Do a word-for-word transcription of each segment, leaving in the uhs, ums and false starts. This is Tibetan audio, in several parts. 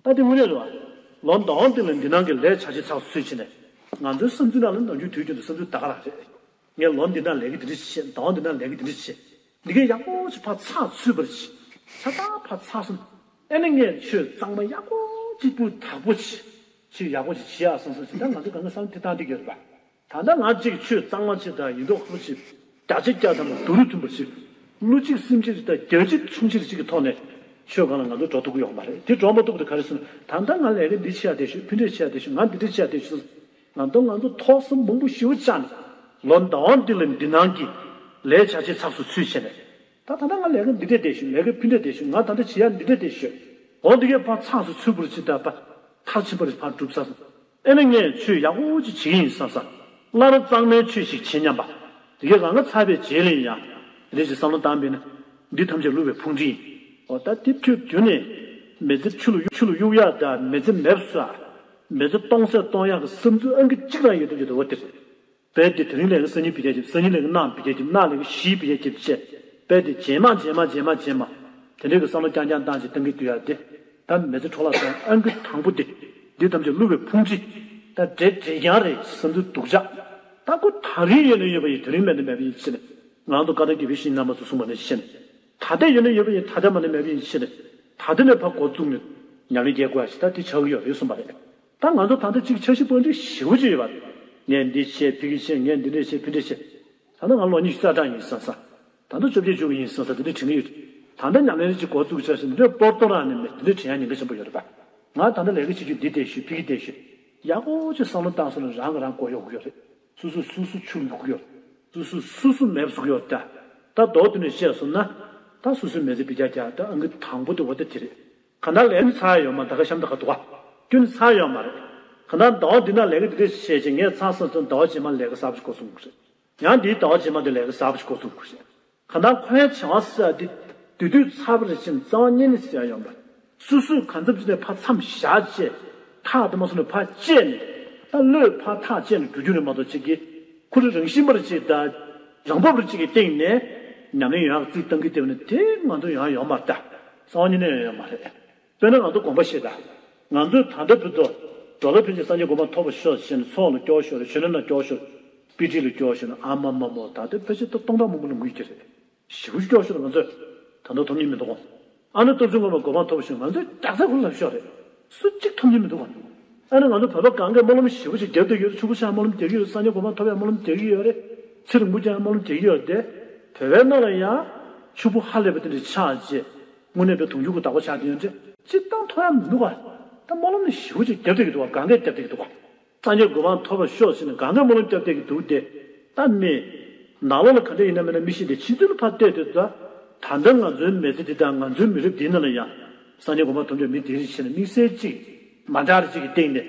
ད་དེ་དངོས་གནས་རེད་བ། ལོ་ཟླ་བ་འདི་ལ་འདི་ནང་གི་ལས་བྱ་བྱེད་ཚགས་སུ་ཚུད་བྱས་ནས། ང་ཚོའི་བསམ་ཚུལ་ནང་ལ་ནམ་རྒྱུན་དུས་རྒྱུན་དུ་བསམ་ཚུལ་ད་ག་རང་རེད། ངས་ལོ་འདི་ནང་ལས་ཀ་འདི་འདྲ་བྱས། ཟླ་བ་འདི་ནང་ལས་ཀ་འདི་འདྲ་བྱས། འདི་གའི་ཡག་པོ་ཅིག་ཕར་ཚགས་ཚུད་པར་བྱས། ཆ་ཚང་ཕར་ཚགས་སོང་། ཨེ་ནི་ངས་ཆོས་གཙང་མ་ཡག་པོ་ཅིག་སྤུས་དག་པོ་ཅིག་ཅིག་ཡག་པོ་ཅིག་བྱེད་ཡག་བསམ་བསམ་བྱས། ད་ང་ཚོ་གང་ག་བསམ་དེ་བཏང་བསྡད་ཀྱི་ཡོད་རེད་པ། ད་ལྟ་ང་གཅིག་ཆོས་གཙང་མ་ཅིག་དང་ཡིན་མདོག་ཁ་པོ་ཅིག་བརྒྱ་ཆ་བརྒྱ་ཐམ་པ་བསྡུ་རུ་མཐུན་པ་ཅིག་བློ་གཅིག་སེམས་གཅིག་དང་རྒྱལ་གཅེས་ཆུང་གཅིག་ཅིག་གི་ཐོག་ནས་ཆོས་སྒང་ལ་ང་ཚོ་འགྲོ་ཐུབ་ཀྱི་ཡོད་མ་རེད། དེ་འགྲོ་མ་ཐུབ་དེ་ག་རེ་ཟེར་ན། ད་ལྟ་ང་ལས་ཀ་འདི་བྱེད་ཡག་བསྡད་ཤག་ཕུད་འདི་བྱེད་ཡག་བསྡད་ཤག་ང་འདི་འདྲ་བྱེད་ཡག་བསྡད་ཤག་ང་ཚོ་ང་ཚོ་ཐོག་ས་མང་པོ་ཞེ་པོ་བཅག་ནས་ལོ་ཟླ་བ་འདི་ལ་འདི་ནང་གི་ལས་བྱ་བྱེད་ཚགས་སུ་ཚུད་བྱས་ནས། ད་ད་ལྟ་ང་ལས་ཀ་འདི་འདྲས་བསྡད་ཤག་ལས་ཀ་ཕུད་འདྲས་བསྡད་ཤག་ང་ད་ལྟ་བྱེད་ཡག་འདི་འདྲས་བསྡད་ཤག་འོ་འདི་གས་ཕར་ཚགས་སུ་ཚུད་པར་ཅིག་ད་པ་མཐར་ཕྱིན་པར་ཕར་གྲུབ་ཚར་སོང་། ཨེ་ནི་ངས་ཆོས་ཡག་པོ་ཅིག་བྱེད་ཀྱི་ཡིན་བསམ་བསམ། སླར་གཙང་མའི་ཆོས་ཤིག་བྱེད་སྙམ་པ། དེ་གས་རང་ང་ཚར་བའི་རྗེས་ལ་ཡིན་ཡང་། དེ་འདྲ་ཞིག་བསམ་བློ་བཏང་བས་ན། འདི་ཐམས་ཅད་བསླུ་བའི་ཕུང་ཁྲིད་ཡིན། འོ་ད་དེ་ཐོས་དུས་ནས། མི་ཚེ་ཆུ་ལ་གཡུག་ཆུ་ལ་གཡུག་ཡག་དང་མི་ཚེ་མེད་པ་བཟོ་ཡག་མི་ཚེ་སྟོང་ཟད་གཏོང་ཡག་གི་བསམ་ཚུལ་ཨང་ཀི་གཅིག་རང་ཡོད་དུས་ཀྱི་འདུག་བ་དེ་རེད། དཔེ་དེ་དེ་རིང་ལས་ཀ་སང་ཉིན་བེད་སྤྱོད་བྱེད། སང་ཉིན་ལས་ཀ་གནངས་བེད་སྤྱོད་བྱེད། གནངས་ལས་ཀ་གཞེས་བེད་སྤྱོད་བྱེད་བྱས། དཔེ་དེ་རྗེས་མ་རྗེས་མ་རྗེས་མ་རྗེས་མ། དེ་འདྲའི་གི་བསམ་བློ་རྐྱང་རྐྱང་བཏང་བྱས་བཏང་གི་འདུག་ཡ་དེ། ད་མི་ཚེ་འཕྲོ་བརླག་སོང་ཨང་ཀི་དང་པོ་དེ། འདི་ཐམས་ཅད་བསླུ་བའི་ཕུང་ཁྲིད། ད་འདྲེ་འདྲེ་རྐྱང་རེད་བསམ་ཚུལ་སྡུག་ཅག་ད་ཁོ་ད་རིང་ཡོད་ན་ཡོད་པ་ཡིན། དེ་རིང་མེད་ན་མེད་པ་ཡིན་ཕྱིར། ང་ཚོ་བཀའ་བསྟན་དགེ་བའི་བཤེས་གཉེན་རྣམ་པ་ཚོ་གསུངས་པ་ནང་བཞིན། ད་ལྟ་ཡོད་ན་ཡོད་པ་ཡིན། ད་ལྟ་མེད་ན་མེད་པ་ཡིན་ཕྱིར། ད་ལྟ་ནས་ཕར་འགོ་བཙུགས་ནས་ཉམས་ལེན་རྒྱག་དགོས་ཡ་ཞིག་ད་དེ་ཆགས་ཀྱི་ཡོད་རེད་གསུངས་པ་རེད། ད་ང་ཚོ་ད་ལྟ་གཅིག་འཆར་གཞི་བར་འདི་ཞེ་པོ་ཅིག་ཡོད་པ། ངས་འདི་བྱས་ཕ་གི་བྱས། ངས་འདི་འདྲ་བྱས་ཕ་འདྲ་བྱས། ད་ལྟ་ང་ལོ་ཉི་ཤུ་རྩ་གྲངས་ཡིན་བསམ་བསམ། ད་ལྟ་བཅོ་བརྒྱད་བཅུ་དགུ་ཡིན་བསམ་བསམ་དེ་འདྲ་དྲན་གྱི་ཡོད། ད་ལྟ་ཉམས་ལེན་རེ་ཅིག་འགོ་བཙུགས་བྱས་ཟིན་འདྲ་པོར་ཏོ་རང་ནས་མེད་དེ་འདྲ་དྲན་ཡ་ཉེན་ཁ་ཆེན་པོ་ཡོད་རེད་པ། ང་ད་ལྟ་ལས་ཀ་བྱེད་རྒྱུ་འདི་བལྟས་ཤོད་ཕ་གི་བལྟས་ཤོད། ཡག་པོ་ཅིག་བསམ་བློ་བཏང་སོང་ན་རང་གིས་རང་མགོ་གཡོག་གི་ཡོད་རེད། སོ་སོ་སོ་སོ་ཆུ་ལུག་གི་ཡོད་རེད། སོ་སོ་སོ་སོ་མེད་པ་བཟོ་གི་ཡོད་རེད་ད། ད་མདོར་བསྡུས་ནས་བཤད་སོང་ན། ད་སོ་སོའི་མི་ཚེ་འཕེལ་རྒྱས་རྒྱག་ད་ཨང་ཀི་དང་པོ་དེ་འོ་ད་དེ་རེད། གང་ལྟར་ལས་ཚར་ཡོད་མ་ད་ག་གཤམ་ད་ག་འདུག་ག་རྒྱུན་ཚར་ཡོད་མ་རེད། གང་ལྟར་ཟླ་བ་འདི་ན་ལས་ཀ་འདི་འདྲ་བྱས་བྱས་ངས་ཚང་སོང་ཙང་ཟླ་བ་རྗེས་མ་ལས་ཀ་གསར་པ་ཞིག་འགོ་ཚུགས་གི་རེད། ཡང་འདིའི་ཟླ་བ་རྗེས་མ་དེ་ལས་ཀ་གསར་པ་ཞིག་འགོ་ཚུགས་དགོས་ཤིང་། གང་ལྟར་ཁོའི་བྱ་བ་ཟེར་ཡ་དེ་དུས་དུས་ཚར་བ་རེ་བཞིན་རྩ་བ་ཉིད་ནས་ཟེར་ཡ་ཡོད་མ་རེད། སོ་སོས་གང་འཚམ་ཅིག་ནས་ཕར་མཚམས་བཞག་བྱས། ཐག་དེ་མ་སོང་ནས་ཕར་བཅད་ནས། ད་བློས་ཕར་ཐག་བཅད་ནས་འགྲོ་རྒྱུ་རེད་མ་གཏོགས་ཅིག་གིས། ཁོ་རང་རང་བཞིན་པ་རེ་ཅིག་དང་། རང་བབ་རེ་ཅིག་གི་སྟེང་ནས་ཉམས་ལེན་ཡོང་ཡག་རྩིས་བཏང་གི་བསྡད་པ་ནི་དེ་ང་ཚོ་ཡོང་ཡ་ཡོད་མ་རེད་ད། རྩ་བ་ཉིད་ནས་ཡོང་ཡ་ཡོད་མ་རེད། དཔེར་ན་ང་ཚོ་དགོན་པ་ཞིག་དང་། ང་ཚོས་ད་ལྟ་བར་དུ་འགྲོ་ལ་ཕན་ཆད་སངས་རྒྱས་གོ་འཕང་ཐོབ་པར་ཤོག་ཟེར་ནས་ཚོགས་ལ་སྐྱོར་ཤོག་རེད། ཆོས་ལམ་ལ་སྐྱོར་ཤོག་དཔེ་ཁྲིད་ལ་སྐྱོར་ཤོག་ན་ཨ་མ་མ་མོ་ད་ལྟ་ཕལ་ཆེར་ད་སྟོང་ཕྲག་མང་པོ་ལ་ངུས་ཀྱི་རེད། ཞེ་པོ་ཅིག་སྐྱོར་ཤོག་ང་ཚོས་ད་ལྟ་ཐོབ་ཉིན་མི་འདུག་གོ་ཨ་ནི་སྟོབས་ཆུང་ངོ་མ་གོ་འཕང་ཐོབ་ཤོག་ང་ཚོས་རྒྱག་ཚ་ཁུར་ལབ་ཤོག་རེད། སུ་གཅིག་ཐོབ་ཉིན་མི་འདུག་གོ་ཨ་ནི་ང་ཚོ་བོད་པ་གང་གས་སྨོན་ལམ་ཞེ་པོ་ཅིག་རྒྱབ་བསྡད་ཡོད་རེད། ཆུ་བོ་ཤར་སྨོན་ལམ་རྒྱག་གི་ཡོད་རེད། སངས་རྒྱས་གོ་འཕང་ཐོབ་ཡ་སྨོན་ལམ་རྒྱག་གི་ཡོད་རེད། ཚེ་རིང་པོ་བསྐྱལ་ཡ་སྨོན་ལམ་རྒྱག་གི་ཡོད་རེད་དེ། བོད་པའི་ནང་ལ་ཡང་ཕྱུག་པོ་ཧ་ལས་པ་དེ་འདྲ་ཆགས་རྗེས། དངོས་གནས་པའི་དུང་ཕྱུར་གྱི་བདག་པོ་ཆགས་དེ་ཡོད་འདྲ། སྤྱིར་བཏང་ཐོབ་ཡ་མི་འདུག་ག་ད་སྨོན་ལམ་ནི་ཞེ་པོ་ཅིག་རྒྱབ་བསྡད་ཀྱི་འདུག་ག་གང་གས་རྒྱབ་བསྡད་ཀྱི་འདུག་ག་སངས་རྒྱས་གོ་འཕང་ཐོབ་པར་ཤོག་ཟེར་ནས་གང་གས་སྨོན་ལམ་རྒྱབ་བསྡད་ཀྱི་འདུག་སྟེ། ད་མི། ནང་ལོགས་ལ་ག་འདྲ་ཡིན་ན་མིན་ན་མི་ཤེས་ཏེ་ཕྱི་ཚུལ་ལ་ཕར་བལྟས་དུས་ད། ད་ལྟ་ང་ཚོའི་མི་ཚེ་འདི་དང་ང་ཚོའི་མི་རབས་འདིའི་ནང་ལ་ཡང་། སངས་རྒྱས་གོ་འཕང་ཐོབ་འདོད་མི་དེ་རིགས་བྱས་ནས་དམིགས་བསལ་གཅིག་མ་འདྲ་རེ་གཅིག་གི་སྟེང་ནས་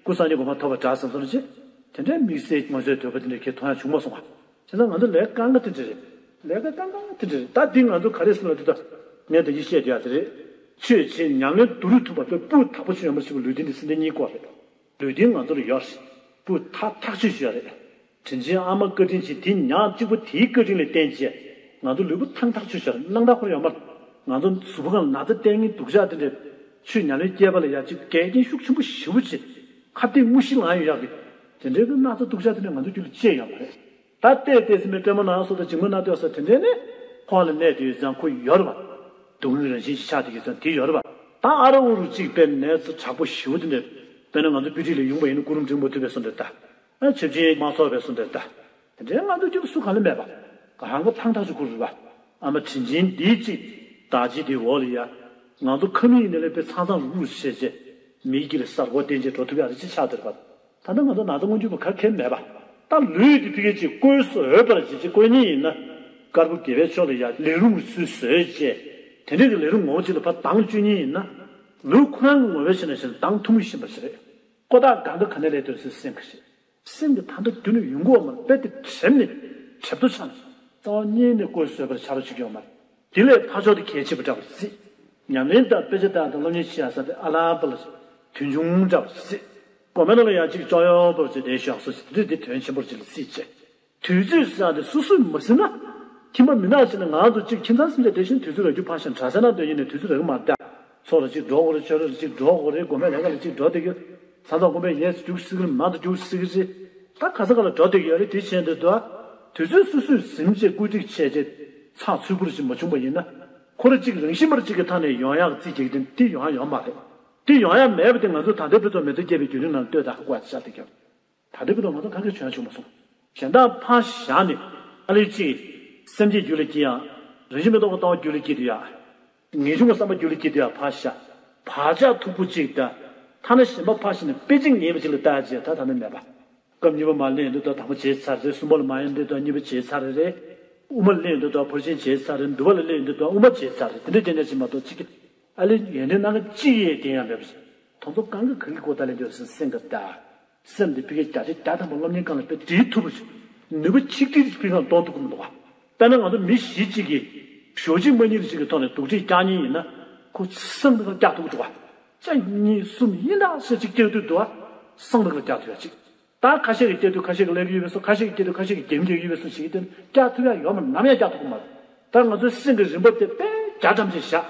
སྐུ་སངས་རྒྱས་གོ་འཕང་ཐོབ་པ་འདྲ་བསམ་སོང་རེ་ཅེས། དེ་འདྲའི་དམིགས་བསལ་ང་ཚོའི་འདོད་པ་དེ་འདྲ་ཁྱེད་མཐོང་ཡ་བྱུང་མ་སོང་བ། བྱས་ཙང་ང་ཚོ་ལས་ཀ་དཀའ་ངལ་དེ་འདྲ་རེད། ལས་ཀ་དཀའ་ངལ་དེ་འདྲ་རེད། ད་འདི་ང་ཚོ་ག་རེ་ཟེར་ལབ་དུས་ད། ངས་ད་གིན་བཤད་བསྡད་ཡ་དེ་རེད། ཆོས་བྱེད་ཉམས་ལེན་བསྡུ་རུབ་ཐུབ་པ་དཔེ་སྤུས་དག་པོ་ཆོས་ཡོང་བར་བྱེད་པའི་ལུས་རྟེན་འདི་སེམས་ཅན་གཉིས་སྐོར་རེད། ལུས་རྟེན་ང་ཚོ་ལ་ཡོད་རེད། སྤུས་དག་ཐག་ཆོད་ཞུ་ཡ་རེད། དྲིན་ཆེན་ཨ་མ་བཀའ་དྲིན་ཆེ་དེ་ཉག་གཅིག་པོ་དེའི་བཀའ་དྲིན་ལ་བརྟེན་བྱས། ང་ཚོ་ལུས་པོ་ཐང་ཐག་ཆོད་བཞག་རེད། གླང་དར་ཁོ་ར་ཡོད་མ་རེད། ང་ཚོ་གཟུགས་པོ་སྒང་ལ་ན་ཚ་སྟེར་མཁན་སྡུག་ཅག་དེ་འདྲས། ཆོས་ཉམས་ལེན་སྐྱེས་པ་ལ་ཡ་གཅིག་འགལ་རྐྱེན་ཤུགས་ཆེན་པོ་ཞེ་པོ་ཅིག་ཁ་གཏད་དངོས་གཞི་ལངས་ཡོད་ཡག་གི། དེ་འདྲའི་གི་ན་ཚ་སྡུག་ཅག་དེ་འདྲས་ང་ཚོ་རྒྱུད་ལ་སྐྱེས་ཡོད་མ་རེད། ད་བལྟས་བལྟས་ཟིན་པའི་སྤྲེའུ་མོ་ནང་སོ་དང་འཇིང་མོ་ནང་ལྟོས་ས་དེ་འདྲས་ནི་ཁོང་ལ་གནས་དེ་ཡོད་ཙང་ཁོ་ཡོད་རེད་པ། སྡུག་བསྔལ་རང་བཞིན་ཞིག་ཆགས་དེ་ཡོད་ཙང་དེ་ཡོད་རེད་པ། ད་ཨ་ར་ཨུ་རུ་གཅིག་དཔེ་ནད་ཚ་དྲག་པོ་ཞེ་པོ་དེ་འདྲས། དཔེར་ན་ང་ཚོ་སྤི་ཏི་ལ་ཡོང་པ་ཡིན་ན་ཀུ་རུ་འབྲིང་པོ་ཐུབ་པའི་སོ་འདྲས་ད། ཨ་ཆབ་ཆེན་དམག་ཚོགས་པའི་སོ་འདྲས་ད། དེ་འདྲའི་ང་ཚོ་རྒྱུད་ལ་སུ་གང་ལ་མེད་པ། གང་ག་ཐང་ཐག་ཆོད་ཁུར་རེད་པ། ཨ་མ་དྲིན་ཆེན་འདིའི་གཅིག་བདག་ཅིག་དེའི་འོག་ལ་ཡ། ང་ཚོ་ཁ་མིག་ཡིན་ནའི་ལས་དཔེ་ཚང་ཚང་རུག་རུག་བྱས་བྱས། མིའི་དཀྱིལ་ལ་གསར་འགོད་བསྟན་བྱས་འགྲོ་ཐུབ་ཡག་རེ་ཅིག་ཆགས་བསྡད་རེད་པ། ད་ལྟ་ང་ཚོ་ན་ཚ་སྔོན་འཇུག་པ་ག་གེ་མེད་པ། ད་ལུས་འདི་ཕ་གི་ཅིག་བཀོལ་བཟོད་པར་བྱེད་ཅིག་བཀོལ་མཁན་ཡིན་ན། དཀར་པོ་དགེ་བའི་ཕྱོགས་ལ་ཡ་ལས་རུང་གི་ཚུལ་བཟོས་བྱས། དེ་འདྲའི་གི་ལས་རུང་ངོ་བོ་ཅིག་ལ་ཕར་འདང་བཅུག་མཁན་ཡིན་ན། ལུས་ཁོ་རང་གི་ངོ་བོའི་ཆ་ནས་བཤད་ན་འདང་ཐུང་ངུ་ཤེས་པ་ཞིག་རེད། ཀོ་ཐག་གང་ག་ག་ནས་ལས་དོན་སུའི་སེམས་ཀྱི་རེད། སེམས་ཀྱི་ད་ལྟ་རྒྱུན་ནས་ཡོང་གི་ཡོད་མ་རེད། དཔེ་དེ་གྲིབ་ནས་གྲིབ་ཏོ་ཆགས་ནས་རྩ་བ་ཉིད་ནས་བཀོལ་བཟོད་པར་བྱ་རོགས་བྱེད་ཀྱི་ཡོད་མ་རེད། དེ་ལས་ཕར་ཕྱོགས་དེ་གལ་ཆེ་བ་འདྲ་བ་སྲིད། ཉམས་ལེན་དང་དཔེ་ཆ་ལྟ་དང་སློབ་གཉེར་བྱེད་ཡ་ས་དེ་ཨ་ལ་པ་ལ་དོན་ཆུང་འདྲ་བ་སྲིད། དགོན་པའི་ནང་ལ་ཡང་གཅིག་ཅོག་ཡོང་བར་བྱེད་དེ་ཞོག་སོ་ཞིག་དེ་དེ་དོན་ཆེན་པོར་བྱེད་ལ་སྲིད་ཅེས། དུས་ཚོད་ཟེར་ཡ་དེ་སོ་སོས་མ་ཟིན་ན། ཁྱིམ་པ་མི་ནག་ཅིག་ནས་ང་ཚོ་གཅིག་ཁྱིམ་ཚང་སེམས་ཅན་དེ་བཞིན་དུས་ཚོད་རག་རྒྱུ་ཕངས་ཤིང་གྲྭ་སའི་ནང་སྡོད་ཡིན་ནས་དུས་ཚོད་རག་གི་མ་རེད་ད། ཚོགས་ལ་གཅིག་འགྲོ་དགོས་རེད། ཆོས་ར་ལ་གཅིག་འགྲོ་དགོས་རེད། དགོན་པའི་ལས་ཀ་ལ་གཅིག་འགྲོ་བསྡད་ཀྱི་ཡོད། ས་མཚམས་དགོན་པའི་ཡས་རྒྱུགས་སྲིད་ཀྱི་རེད། མང་དུ་རྒྱུགས་སྲིད་ཀྱི་རེད། ད་ག་ས་ག་ལ་འགྲོ་བསྡད་ཀྱི་ཡོད་རེད། དེ་བྱས་འདུག་དུས་དུས་ཚོད་སོ་སོས་ཟིན་བྱས་བཀོད་སྒྲིག་བྱས་བྱས་ཚགས་ཚུད་པོ་རེ་ཞིག་མ་བྱུང་པ་ཡིན་ན། ཁོ་ར་གཅིག་རང་བཞིན་པར་གཅིག་གི་ཐད་ནས་ཡོང་ཡག་རྩིས་རྒྱག་གི་དེ་དེ་ཡོང་ཡག་ཡོད་མ་རེད། དེ་ཡོང་ཡག་མེད་པ་དེ་ང་ཚོས་ད་ལྟའི་དཔེ་ཚོགས་མེ་མདའ་བརྒྱབ་པའི་བརྒྱུད་རིམ་ནང་ལྟོས་དང་ཧ་གོ་བ་ཤར་བསྡད་ཀྱི་ཡོད། ད་ལྟའི་བར་དུ་ང་ཚོ་གང་གི་བྱུང་ཡང་བྱུང་མ་སོང་། གཞན་དག་ཕར་བཞག་ནས་ཨ་ལས་ཅིག་སེམས་བསྐྱེད་རྒྱུད་ལ་སྐྱེ་ཡག་རང་བཞིན་མེད་རྟོགས་པ་ལྟ་བ་རྒྱུད་ལ་སྐྱེ་དུས་ཡག་ངེས་འབྱུང་གི་བསམ་པ་རྒྱུད་ལ་སྐྱེ་དུས་ཡག་ཕར་བཞག་བག་ཆགས་མཐུག་པོ་གཅིག་དང་། ཐ་ན་གཞན་པ་ཕར་བཞག་ནས་དཔེ་ཅིག་ངེས་པ་ཅིག་ལ་ལྟ་ཡག་ཅིག་ད་ད་ནི་མེད་པ། སྐབས་གཉིས་པ་མར་སླེབས་ཡོང་དུས་ད་དང་པོ་བརྗེད་ཚར་རེད། གསུམ་པ་ལ་མར་ཡོང་དུས་ད་གཉིས་པ་བརྗེད་ཚར་རེད། དབུ་མ་སླེབས་ཡོང་དུས་ད་ཕར་ཕྱིན་བརྗེད་ཚར་རེད། འདུལ་བ་ལ་སླེབས་ཡོང་དུས་ད་དབུ་མ་བརྗེད་ཚར་རེད། དེ་འདྲ་རྐྱང་རྐྱང་ཅིག་མ་གཏོགས་གཅིག་གི་ཨ་ལས་ཡོན་ཏན་སྣ་ཁ་གཅིག་ཡས་བསྟན་ཡག་མེད་པ་ཞིག་དོན་ཚོགས་གང་གི་གང་གི་སྐོར་ད་ལས་འདོད་སེམས་སེམས་ཀྱི་ད། སེམས་འདི་ཕ་གིའི་བརྒྱ་ཆ་བརྒྱ་ཐམ་པ་སློབ་གཉེར་སྒང་ལ་དཔེ་སྒྲིལ་ཐུབ་པ་ཞིག་ནུས་པ་ཆིག་ཁྲི་ཕ་གིའི་སྒང་གཏོང་ཐུབ་ཀྱི་མི་འདུག་ག་དཔེར་ན་ང་ཚོ་མི་བཞི་གཅིག་གིས་ཞོགས་ཕྱི་མ་གཉིས་ལ་གཅིག་གི་ཐོག་ནས་སྡུག་ཁྲིད་བཀྱག་མཁན་ཡིན་ན། ཁོ་སེམས་འདི་ག་བཀྱག་ཐུབ་ཀྱི་འདུག་ག་གཅིག་གཉིས་གསུམ་ཡིན་ད་ཟེར་གཅིག་བཀྱག་དུས་འདུག་ག་སེམས་འདི་ག་བཀྱག་ཐུབ་ཡག་གཅིག་ད་ཁ་ཤས་ཀྱིས་བཀྱག་དུས་ཁ་ཤས་ཀྱིས་ཀླད་ཀོར་གཡུག་པས་སོ། ཁ་ཤས་ཀྱིས་བཀྱག་དུས་ཁ་ཤས་ཀྱིས་རྒྱབ་འགྱེལ་གཡུག་པས་སོ་བྱེད་ཀྱི་དེ་བཀྱག་ཐུབ་ཡག་ཡོད་མ་རེད། ནམ་ཡང་བཀྱག་ཐུབ་ཀྱི་མ་རེད། ད་ང་ཚོའི་སེམས་ཀྱི་རིམ་པ་དེ་དཔེ་རྒྱ་གྲམ་ཅིག་བཞག་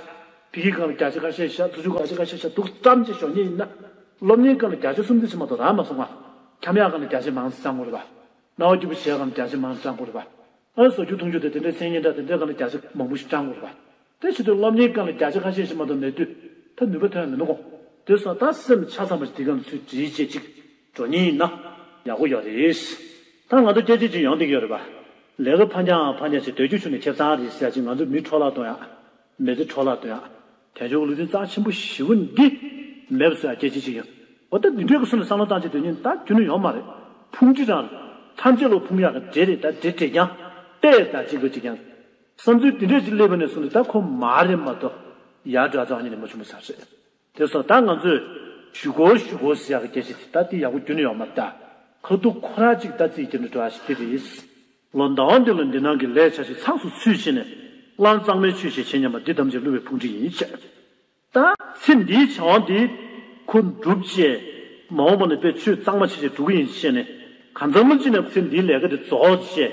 ཕ་གིའི་སྒང་ལ་བརྒྱ་ཆ་ཁ་ཤས་བཞག་ཚུར་ཕྱོགས་བརྒྱ་ཆ་ཁ་ཤས་བཞག་སྡུག་གྲམ་ཅིག་ཞོག་མཁན་ཡིན་ན། སློབ་གཉེར་སྒང་ལ་བརྒྱ་ཆ་གསུམ་ཙམ་ཞིག་མ་གཏོགས་རག་མ་སོང་ང་། འཁྱམ་ཡག་སྒང་ལ་བརྒྱ་ཆ་མང་ཙམ་བཅང་དགོས་རེད་པ། སྣང་བ་སྐྱིད་པོ་བྱེད་ཡག་སྒང་ལ་བརྒྱ་ཆ་མང་ཙམ་བཅང་དགོས་རེད་པ། ཨ་ནི་བཟོ་རྒྱུ་འཐུང་རྒྱུ་དང་དེ་འདྲའི་མཚན་སྙན་གྲགས་དེ་འདྲའི་སྒང་ལ་བརྒྱ་ཆ་མང་པོ་ཞིག་བཅང་དགོས་རེད་པ། དེ་བྱེད་དུས་སློབ་གཉེར་སྒང་ལ་བརྒྱ་ཆ་ཁ་ཤས་ཤིག་མ་གཏོགས་མེད་དུས་ད་ནུས་པ་ཐོན་ཡག་མི་འདུག་གོ་དེ་སོང་ད་སེམས་ཆ་ཚང་བ་ཞིག་དེ་སྒང་ལ་ཚུར་སྒྲིལ་བྱས་ཅིག་འགྲོ་མཁན་ཡིན་ན་ཡག་པོ་ཡོད་རེད། ད་ང་ཚོ་སྐད་ཆ་ཅིག་ཡོང་བསྡད་ཀྱི་ཡོད་རེད་པ། ལས་ཀ་ཕར་འགྱངས་ཕར་འགྱངས་བྱས་སྡོད་རྒྱུ་བྱུང་ནས་ཁེ་བཟང་རེད་ཟེར་ཡག་ཅིག་ང་ཚོ་མི་འཕྲོ་བརླག་གཏོང་ཡག་མི་ཚེ་འཕྲོ་བརླག་གཏོང་ཡག་དལ་འབྱོར་གྱི་ལུགས་མཐུན་རྩ་ཆེན་པོ་ཞེ་པོ་འདི་མེད་པ་བཟོ་ཡག་སྐད་ཆ་ཅིག་ཡོད། འོ་ད་འདི་འདྲའི་སྐབས་སུ་ནས་བསམ་བློ་བཏང་བྱས་སྡོད་མཁན་ད་རྒྱུན་ནས་ཡོད་མ་རེད། ཕུང་འདྲེ་རང་རེད། ཐམས་ཅད་ལ་ཕུང་ཡག་གི་འདྲེ་རེད། ད་འདྲེ་འདྲེ་རྐྱང་། དཔེ་ད་གཅིག་པ་གཅིག་རྐྱང་། བསམ་ཚུལ་འདི་འདྲས་ཅིག་སླེབས་པ་ནས་བཟུང་སྟེ་ད་ཁོ་མ་རེད་མ་གཏོགས་ཡར་འགྲོ་རྩ་བ་ཉིད་ནས་མ་བྱུང་བ་ཙམ་རེད། དེ་སོང་ད་ང་ཚོས་ཞུ་སྒོ་ཞུ་སྒོ་ཟེར་ཡག་གི་སྐད་ཆ་དེ་ད་དེ་ཡག་པོ་རྒྱུན་ནས་ཡོད་མ་རེད་ད། ཁ་ཐུག་ཁོ་རང་གཅིག་ད་རྩིས་རྒྱག་ནས་འགྲོ་ཡག་ཞིག་དེ་རེད། ལོ་ཟླ་བ་འདི་ལ་འདི་སྣང་གི་ལས་བྱ་ཞིང་ཚགས་སུ་ཚུད་བྱས་ནས་སླར་གཙང་མའི་ཆོས་ཤིག་བྱེད་སྙམ་པ་འདི་ཐམས་ཅད་བསླུ་བའི་ཕུང་འདྲེ་ཡིན་ཞེས། ད་ཚེ་འདིའི་བྱ་བ་འདི་ཁོ་འགྲུབ་བྱས་མ་འོངས་པ་ན་དཔེ་ཆོས་གཙང་མ་ཆེ་ཆེ་འགྲུབ་ཀྱི་ཡིན་ཞེས་ནས་གང་འཚམ་ཅིག་ནས་ཚེ་འདིའི་ལས་ཀ་འདི་རྫོགས་བྱས་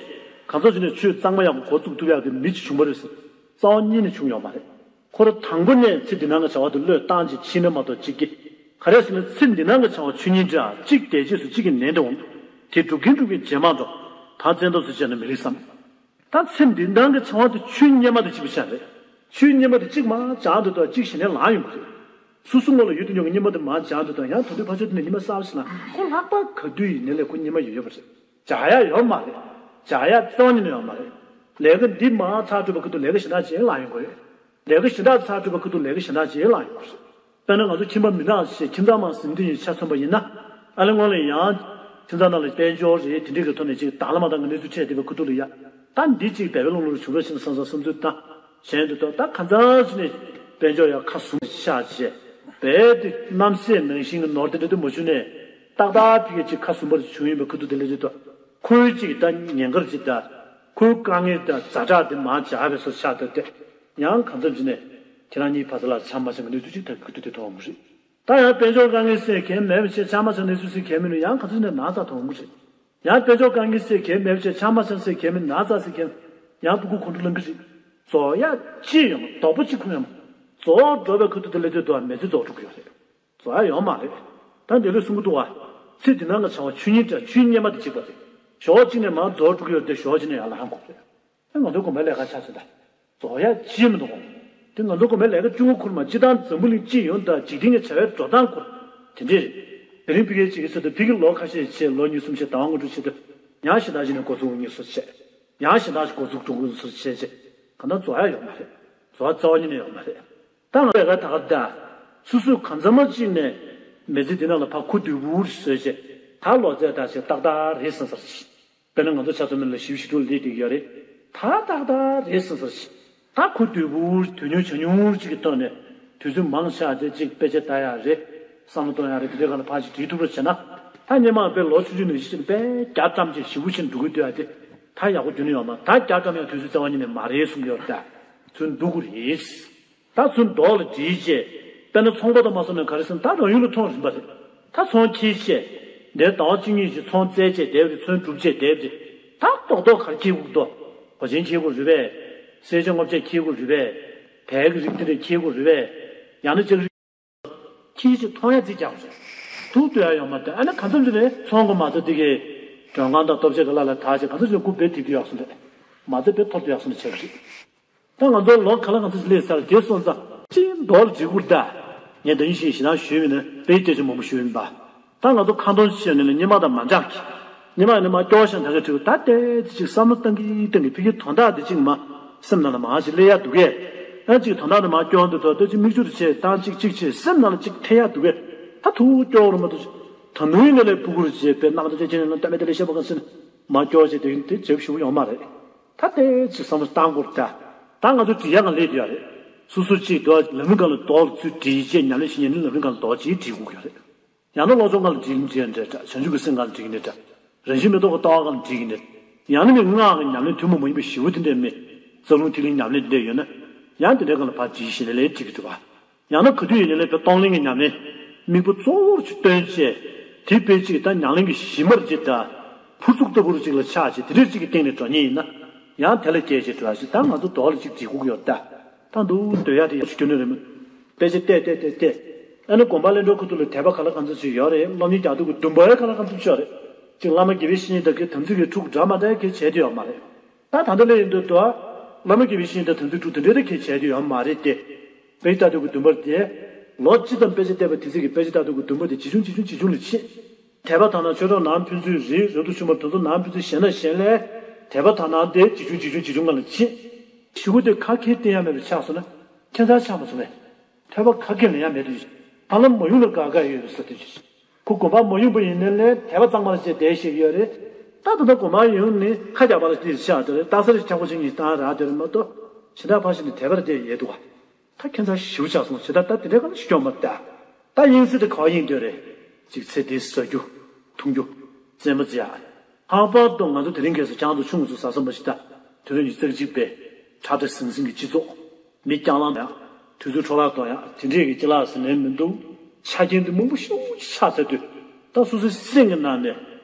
གང་འཚམ་ཅིག་ནས་ཆོས་གཙང་མ་ཡག་པོ་འགོ་བཙུགས་ཐུབ་ཡག་གི་མི་ཅིག་བྱུང་བ་རེད་ཟེར་རྩ་བ་ཉིད་ནས་བྱུང་ཡོད་མ་རེད། ཁོ་རང་དང་པོ་ནས་ཚེ་འདི་སྣང་གི་བྱ་བ་དེ་བློས་བཏང་བྱས་ཕྱིན་ན་མ་གཏོགས་གཅིག་གི་ག་རེ་ཟེར་ན་ཚེ་འདི་སྣང་གི་བྱ་བ་ཆོས་ཉིད་འདྲ་གཅིག་འདས་རྗེས་སུ་གཅིག་གིས་ནན་ཏེ་འོང་། དེ་སྒྲུབ་ཀྱིན་སྒྲུབ་ཀྱིན་རྗེས་མ་འགྲོ། ད་བཙན་ཐབས་སུ་བྱས་ན་མི་རིགས་སམ། ད་ཚེ་འདི་སྣང་གི་བྱ་བ་དེ་ཆོས་སྔོན་མ་དང་གཅིག་པ་ཆགས་རེད། ཆོས་སྔོན་མ་དེ་གཅིག་མར་སྦྱངས་དུས་དང་གཅིག་གཞི་ནས་ལངས་ཡོང་གི་རེད། སོ་སོ་སྔོན་ལ་ཡོད་དུ་མྱོང་གི་སྔོན་མ་དེ་མར་སྦྱངས་དུས་དང་ཡང་ད་དུང་ཕར་ཕྱོགས་དེ་ནས་སྔོན་མ་གསར་པ་ཞིག་ལངས། ཁོ་ལྷག་པར་ག་དུས་ཡིན་ནའི་ལས་ཁོ་སྔོན་མ་ཡོད་ཡོད་པ་རེད། སྦྱང་ཡག་ཡོད་མ་རེད། སྦྱང་ཡག་རྩ་བ་ཉིད་ནས་ཡོད་མ་རེད། ལས་ཀ་འདི་མར་ཚར་གྲུབ་པ་ཁུ་ཐུག་ལས་ཀ་གཞན་དག་ཅིག་ལངས་ཡོང་གི་རེད། ལས་ཀ་གཞན་དག་ཚར་གྲུབ་པ་ཁུ་ཐུག་ལས་ཀ་གཞན་དག་ཅིག་ལངས་ཡོང་གི་རེད། དཔེར་ན་ང་ཚོ་ཁྱིམ་པ་མི་ནག་ཞེས་ཁྱིམ་ཚང་མང་ཟིན་དུ་ཡིན་ཆ་མཚོན་པ་ཡིན་ན། ཨ་ལེ་སྔོན་ལ་ཡང་ཁྱིམ་ཚང་ནང་ལ་དཔལ་འབྱོར་རེད་དེ་འདྲའི་གི་ཐོག་ནས་ཅིག་དང་བླངས་མ་དང་གི་གནས་ཚུལ་འཕྲད་བསྡད་པའི་ཁུ་ཐུག་ལ་ཡ། ད་འདི་ཅིག་བལ་བལ་ལོང་ལོང་བྱུང་ར་ཞིག་བསམ་བསམ་བསམ་ཚུལ་དང་གཞན་དུ་ཐོག་ད་གང་ཚང་ཞིག་ནས་དཔལ་འབྱོར་ཡ་ཁ་ཟུམ་ཆགས་བྱས་བལ་དེ་རྣམ་སྲས་ནང་བཞིན་གི་ནོར་དེ་འདྲ་དུ་མ་བྱུང་ནས་ཏག་ཏག་ཕི་གེ་ཅིག་ཁ་ཟུམ་པར་བྱུང་ཡིན་པའི་ཁུ་ཐུག་དེ་ལས་ཅིག་ཏུ་ཁོའི་ཅིག་ད་ཉེན་ཁར་ཅིག་ད་ཁོའི་དཀའ་ངལ་དང་ཛ་དྲག་དེ་མང་ཇག་པའི་སོ་ཆགས་ཐུབ་སྟེ་ཡང་གང་འཚམ་ཅིག་ནས་ཁྱེད་རང་གཉིས་བར་ས་ལ་ཆ་མ་ཆ་གི་གནས་ཚུལ་ཅིག་ད་ཁུ་ཐུག་དེ་མཐོང་གི་རེད། ད་ཡང་དཔལ་འབྱོར་དཀའ་ངལ་སེལ་མཁན་མེད་པ་བྱས་ཆ་མ་ཆ་གནས་ཚུལ་སེལ་མཁན་མིན་ནུ་ཡང་ག་ཚོད་ནས་ན་ཚ་མཐོང་གི་རེད། ཡང་དཔལ་འབྱོར་དཀའ་ངལ་སེལ་མཁན་མེད་པ་བྱས་ཆ་མ་ཆ་སེལ་མཁན་མིན་ན་ཚ་སེལ་མཁན་ཡང་སྤུ་གུ་ཁོང་ཁྲོ་ལངས་གི་རེད། རྫོགས་ཡག་ཅི་ཡོང་རྡོག་པོ་གཅིག་ཁུངས་ཡོང་རྫོགས་འགྲོ་བའི་ཁུ་ཐུག་དེ་ལས་དུས་དུ་མི་ཚེ་རྫོགས་འགྲོ་གི་ཡོད་རེད། རྫོགས་ཡག་ཡོང་མ་རེད། ད་འདི་ལོས་གསུང་གི་འདུག་བ། ཚེ་འདི་ནང་གི་བྱ་བ་ཆོས་ཉིད་དང་ཆོས་སྔོན་མ་དང་གཅིག་པ་རེད། ཞོགས་གཅིག་ནས་མར་རྫོགས་འགྲོ་གི་ཡོད་དེ་ཞོགས་གཅིག་ནས་ཡར་ལངས་དགོས་རེད། ཨ་ང་ཚོ་དགོན་པའི་ལས་ཀ་ཆགས་ཚུལ་དང་། རྫོགས་ཡག་ཅི་མི་འདུག་གོ། དེ་ང་ཚོ་དགོན་པའི་ལས་ཀ་ཅུང་ཁུར་མ་སྤྱི་བཏང་འཛམ་བུ་གླིང་སྤྱི་ཡོངས་དང་འཇིག་རྟེན་གྱི་བྱ་བའི་འགྲོ་སྟངས་སྐོར་དེ་འདྲས་རེད། དེ་རིང་ཕ་གིའི་ཅིག་གི་ཚོད་དུ་ཕ་གི་ལོ་ཁ་ཤས་བྱས་ལོ་གཉིས་གསུམ་བྱས་ཟླ་བ་ལྔ་དྲུག་བྱས་དུས་ཡང་གཞན་དག་ཅིག་ནས་འགོ་བཙུགས་ངེས་སོ་བྱས། ཡང་གཞན་དག་ཅིག་འགོ་བཙུགས་འགྲོ་དགོས་སོ་བྱས་བྱས། གང་ལྟར་རྫོགས་ཡག་ཡོད་མ་རེད། རྫོགས་ཡག་རྩ་བ་ཉིད་ནས་ཡོད་མ་རེད། ད་ང་ལས་ཀ་ད་ག་ད། སོ་སོས་གང་འཚམ་མ་ཅིག་ནས་མི་ཚེ་འདི་ནང་ལ་ཕར་ཁུ་རྡུལ་བུར་བཟོས་བྱས་ད་ལོ་ཚད་ད་བྱས་ཏག་ཏག་རེད་བསམ་ས་རེད། དཔེར་ན་ང་ཚོ་ཆ་ཚང་མི་ལ་བཞི་བཅུ་ཞེ་དྲུག་སླེབས་བསྡད་ཀྱི་ཡོད་རེད། ད་ཏག་ཏག་རེད་བསམ་ས་རེད། ད་ཁུ་རྡུལ་བུར་དོན་ཉུང་བྱ་ཉུང་ཅིག་གི་ཐོག་ནས་དུས་ཚོད་མང་ཆགས་ཏེ་ཅིག་དཔེ་ཆ་ལྟ་ཡག་རེད། བསམ་བློ་གཏོང་ཡག་རེད། དེ་འདྲའི་སྒང་ལ་ཕར་ཅིག་བྲིས་ཐུབ་རོགས་བྱས་ན། ད་སྔོན་མ་དཔེ་ལོ་ཆུང་ཆུང་ནས་གཞི་ཅིག་དཔེ་རྒྱ་བཀྲམ་བྱས་ཞེ་པོ་ཅིག་འགྲོ་གི་འདུག་ཡ་དེ་ད་ཡག་པོ་རྒྱུན་ནས་ཡོད་མ་རེད། ད་རྒྱ་བཀྲམ་ཡག་དུས་ཚོད་རྩ་བ་ཉིད་ནས་མ་རེད་གསུང་གི་ཡོད་རེད། ད་ཚུར་འདུག་གི་རེད། ད་ཚུར་མདོག་ལ་བསྒྲིལ་བྱས། དཔེར་ན་ཚོང་པ་དང་མ་སོང་ནས་ག་རེ་ཟེར་ན་ད་རང་ཡུལ་ལ་ཐོན་རིམ་པ་རེད། ད་ཚོང་ཁྱེར་བྱས། འདིར་ཟླ་བ་གཅིག་གཉིས་ཤིག་ཚོང་རྩེད་བྱས་བསྡད་པ་རེད། ཚོང་སྒྲུབ་བྱས་བསྡད་པ་རེད། ད་རྡོག་རྡོག་ག་རེ་ཁྱེར་དགོས་འདུག་གོས་ཆེན་ཁྱེར་དགོས་རེད་པས། གསེར་ཆ་སྔོ་ཆ་ཁྱེར་དགོས་རེད་པས། བལ་གྱི་རིགས་དེ་འདྲ་ཁྱེར་དགོས་རེད་པས། ཡང་ན་ལྕགས་རི་ཁྱི་ཅིག་མཐོང་ཡ་རྩིས་རྒྱག་རེད། ཐུག་ལྟོས་ཡ་ཡོད་མ་རེད། ཨ་ན་གང་འཚམ་ཅིག་རེད། ཚོང་གི་མ་རྩ་དེ་གའི་མགྲོན་ཁང་དང་ལྟོ་ཆས་གི་ལ་ལ་དག་ཅིག་གང་འཚམ་ཅིག་རེད། སྐུ་བེད་ཐིག་ཐིག་ཡོག་སོང་རེད། མ་རྩ་བེད་ཐོར་ཐིག་ཡོག་སོང་རེད། ཆགས་ཀྱི་རེད། ད་ང་ཚོ་ལོ་ག་ལ་གང་འཚམ་ཅིག་སླེབས་ཚར་དེ་སོང་ཙང་ཅིག་མདོར་འགྲིག་གུར་ད། ངས་ད་ཡིན་ཞིག་ཞེ་སྡང་ཞུས་པ་ཡིན་ན་དཔེ་སྐད་ཆ་མང་པོ་ཞུས་ཡིན་པ། ད་ང་ཚོ་ཁ་འདོན་བྱས་ནས་ལ་སྙེ་མ་དང་མ་འདྲ་གི། སྙེ་མ་ནི་མ་སྐྱོ་ཤ་འདྲ་གི་བྲིས་ད་ལྟའི་ཅིག་བསམ་བློ་བཏང་གི་བཏང་གི་ཕི་གི་དོན་དག་འདི་ཅིག་མ་སེམས་ནང་ལ་མ་ཞིག་སླེབས་ཡ་འདུག་གས། ཨ་ཅིག་དོན་དག་འདི་མ་སྐྱོ་འདི་ཐོག་ཏུ་ཅིག་མིག་ཆུ་རུ་ཆེ་བཏང་ཅིག་ཅིག་ཆེ་སེམས་ནང་ལ་ཅིག་ཐེ་ཡ་འདུག་གས། ད་ཐུག་སྐྱོ་རུ་མ་ཐུག་ཅིག་ད་ནུས་ནས་ལས་ཕུ་གུ་རུ་བྱས་པའི་རྣམ་ཐར་ཅན་ཅན་ལ་ལྟ་མེད་དེ་ལས་ཤེས་པ་ག་སེམས་མ་སྐྱོ་བྱས་དེ་དེ་བྱེད་ཞུ་ཡོང་མ་རེད། ད་ལྟའི་ཅིག་བསམ་བློ་བཏང་དགོས་རེད་ད། ད་ང་ཚོ་བྲིས་ཡ་གང་ལས་དུ་ཡ་རེད། སོ་སོ་ཅིག་འདུག་ལམ་རིམ་གང་ལ་རྡོག་ཚུར་བྲིས་བྱས་ཉམས་ལེན་བྱེད་ཉན་ནི་ལམ་རིམ་གང་ལ་རྡོག་ཅིག་བྲིས་དགོས་ཀྱི་ཡོད་རེད། ཡང་ན་བློ་སྦྱོང་སྒང་ལ་འགྲིག་འགྲིག་འདྲ་འདྲ། བྱང་ཆུབ་ཀྱི་སེམས་སྒང་ལ་འགྲིག་འདྲ་འདྲ། རང་བཞིན་མེད་རྟོགས་ཀྱི་ལྟ་བ་སྒང་ལ་འགྲིག་འདྲ། ཡང་ན་མི་སྔགས་ཀྱི་ཉམས་ལེན་ཐུན་མོང་མ་ཡིན་པ་ཞེ་པོ་དེ་འདྲ་མེད། རྩ་རླུང་ཐིག་ལེའི་ཉམས་ལེན་དེ་འདྲ་ཡོད་ན། ཡང་དེ་འདྲའི་སྒང་ལ་ཕར་འགྲིག་ཞེ་ལེ་ལེ་འགྲིག་གི་འདུག་བ། ཡང་ན་ག་དུས་ཡིན་ནའི་ལས་དཔེ་གཏོང་ལེན་གྱི་ཉམས་ལེན། དམིགས་པ་གཙོ་བོར་ཅིག་བཏོན་བྱས། དེ་དཔེ་ཅིག་ད་ཉམས་ལེན་གྱི་གཞི་མར་ཅིག་ད། ཕུར་ཚུགས་ལྟ་བུར་ཅིག་ལ་ཆགས་བྱས་དེ་འདྲའི་ཅིག་གི་སྟེང་ནས་འགྲོ་ཉེན་ཡིན་ན། ཡང་དེ་ལ་སྐྱེས་བྱས་འགྲོ་ཡ་ཞིག་ད་ང་ཚོ་རྡོག་ལ་ཅིག་འགྲིག་དགོས་ཀྱི་ཡོད་ད། ད་འདུག་སྡོད་ཡ་དེ་ཡག་ཤོས་སྐྱོ་ནི་རེད་མོད། དཔེ་ཆ་བལྟས་བལྟས་བལྟས་བལྟས། ཨ་ནི་དགོན་པ་ལྷུན་གྲུབ་ཁུལ་དུ་ལ་དད་པ་ག་ལ་གང་འཚམ་ཞིག་ཡོད་རེད། སློབ་གཉེར་རྒྱག་འདུག་གི་འདུན་པ་ཡང་ག་ལ་གང་འཚམ་ཞིག་ཡོད་རེད། ཅིག་བླ་མ་དགེ་བའི་བཤེས་གཉེན་དང་གི་དམ་ཚིག་གི་ཕྲུ་གུ་འདྲ་མ་འདྲ་གི་བྱས་དུ་ཡོད་མ་རེད། ད་ད་ལྟ་ལས་ཡིན་དུས་དུ། བླ་མ་དགེ་བའི་བཤེས་གཉེན་དང་དམ་ཚིག་ཕྲུ་གུ་དེ་འདྲའི་དེ་གི་བྱས་དུ་ཡོད་མ་རེད་དེ། དཔེ་ཆ་ལྟ་འདུག་གི་འདུན་པ་དེ། ལོ་གཅིག་ཙམ་དཔེ་ཆ་བལྟས་པ་དེ་ཚོ་གི་དཔེ་ཆ་ལྟ་འདུག་གི་འདུན་པ་དེ་ཇེ་ཆུང་ཇེ་ཆུང་ཇེ་ཆུང་ལ་ཕྱིན། དད་པ་དག་སྣང་ཆོས་གྲོགས་ནང་ཕན་ཚུན་རེད། རབ་ཏུ་བྱུང་བ་དེ་ཚོ་ནང་ཕན་ཚུན་ཞེ་ན་ཞེ་ལས། དད་པ་དག་སྣང་དེ་ཇེ་ཆུང་ཇེ་ཆུང་ཇེ་ཆུང་སྒང་ལ་ཕྱིན། ཞེ་པོ་དེ་ཁ་ཁས་བསྟན་ཡ་མེད་པ་ཆགས་སོང་ན། ཁྱད་མཚར་ཆགས་མ་སོང་ངས། ཐོས་པ་ག་གེ་ལ་ཡ་མེད་དུ། ཧ་ལམ་མ་ཡོང་ལ་དགའ་དགའ་ཡོད་པའི་ས་དེ་ཅིག་ཁོ་དགོན་པ་མ་ཡོང་པ་ཡིན་ནའི་ལས་དད་པ་གཙང་མ་ལ་བྱས་བསྡད་ཤེས་ཡོད་རེད། ད་ད་ལྟ་དགོན་པ་ཡོང་ནས་ཁ་རྒྱག་པ་ལ་བལྟས་ཤག་དེ་རེད། རྟ་སར་ཆག་པོ་ཆེ་གཉིས་བཏང་རག་དེ་རེད་མ་གཏོགས། ཞེ་དྲག་ཕར་ཕྱིན་ནས་དད་པ་ལ་བལྟས་ཡོད་འདུག་ག་ད་ཁྱད་མཚར་ཞེ་པོ་ཆགས་སོང་། ཞེ་དྲག་ད་དེ་འདྲའི་ག་ལ་ཞིག་སྐྱོན་མ་ད། ད་དབྱིངས་སུ་དེ་ག་བ་དབྱིངས་སྡོད་རེད། ཅིག་ཚེ་འདི་ཟ་རྒྱུ། འཐུང་རྒྱུ། རྩེད་མོ་རྩེ་ཡ། ལྷག་པར་དུ་ང་ཚོ་དེ་རིང་ཁ་སང་ཆང་དང་ཆུ་ང་ཚོ་ཟ་ས་མ་ཞིག་ད། དུས་རབས་ཉི་ཤུ་རྩ་གཅིག་པའི་ཁྲ་ཁྲ་ཟིང་ཟིང་གི་སྤྱི་ཚོགས། མི་རྐྱང་ལངས་ཡ། དུས་ཚོད་འཕྲོ་བརླག་གཏོང་ཡ་དེ་འདྲས་ཀྱི་ཅི་ལགས་ཟེར་ནས་མི་འདུག་ཆ་རྐྱེན་དེ་མང་པོ་ཞེ་པོ་ཅིག་ཆགས་ཚར་དུས། ད་སོ་སོའི་སེམས་ཀྱི་ནང་ནས་